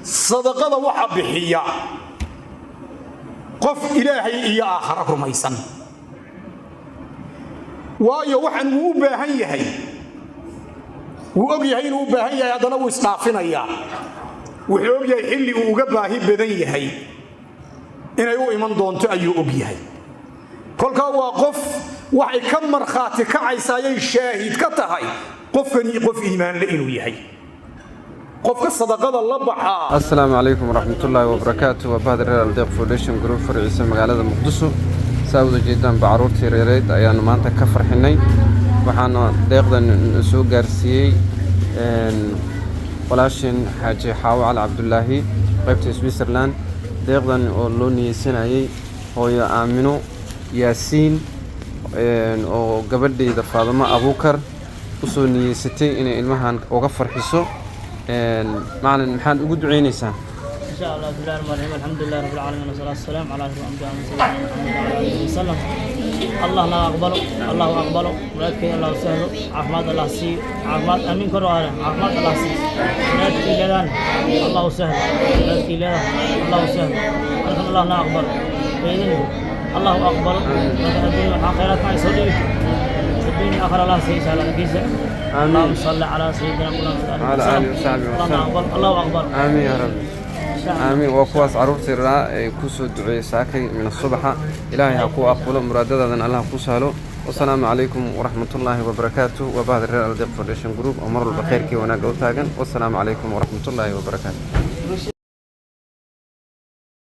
Sadaqada waxa bixiya qof Ilaahay iyo aakhara rumaysan, waayo waxaan wuu u baahan yahay, wuu og yahay inuu u baahan yahay, haddana wuu isdhaafinayaa. Wuxuu og yahay xilli uu uga baahi badan yahay inay u iman doonto ayuu og yahay. Kolkaa waa qof waxay ka markhaati kacaysa, ayay shaahid ka tahay qofkani qof iimaanle inuu yahay, qofka sadaqada la baxaa. Asalaamu calaykum waraxmatullaahi wabarakaatu. Waa bahda reer Aldeeq Foundation Group, farciisa magaalada Muqdisho. Saa wada jeedaanba, carruurtii reereed ayaanu maanta ka farxinay. Waxaana deeqdan soo gaarsiiyey walaashin Xaaji Xaawo Cali Cabdulaahi, qaybta Switzerland. Deeqdan oo loo niyeysanayey hooyo Aamino Yaasiin oo gabadheyda Faadimo Abuukar usoo niyeysatay inay ilmahan uga farxiso. Macalin, maxaad ugu duceyneysaa? إن شاء الله. بسم الله الرحمن الرحيم، الحمد لله رب العالمين، والصلاة والسلام على أشرف الأنبياء والمرسلين محمد وعلى آله وسلم. الله لا أقبله، الله أقبله. ولادك الله سهله، عافماد الله سي، عافماد، آمين كرو هذا، عافماد الله سي. ولادك لدان الله سهل، ولادك لدان الله سهل. الله لا أقبله بإذنه، الله أقبله. الدنيا والآخرة ما يسوي، الدنيا والآخرة الله سي إن شاء الله كيسة. اللهم صل على سيدنا محمد وعلى آله وصحبه الله وسلم. أقبل، الله أقبل. Aamiin yaa rabbi, aamiin. Waa kuwaas carruurtii raraa ee ku soo duceeyey saakay min asubaxa. Ilaahay ha ku aqbalo, muraadadaadan Allah ku sahlo. Wasalaamu calaykum waraxmatullaahi wabarakaatu. Waa bahda reer Aldeeq Foundation Group oo mar walba khayrkii wanaagga u taagan. Wasalaamu calaykum waraxmatullaahi wabarakaatu.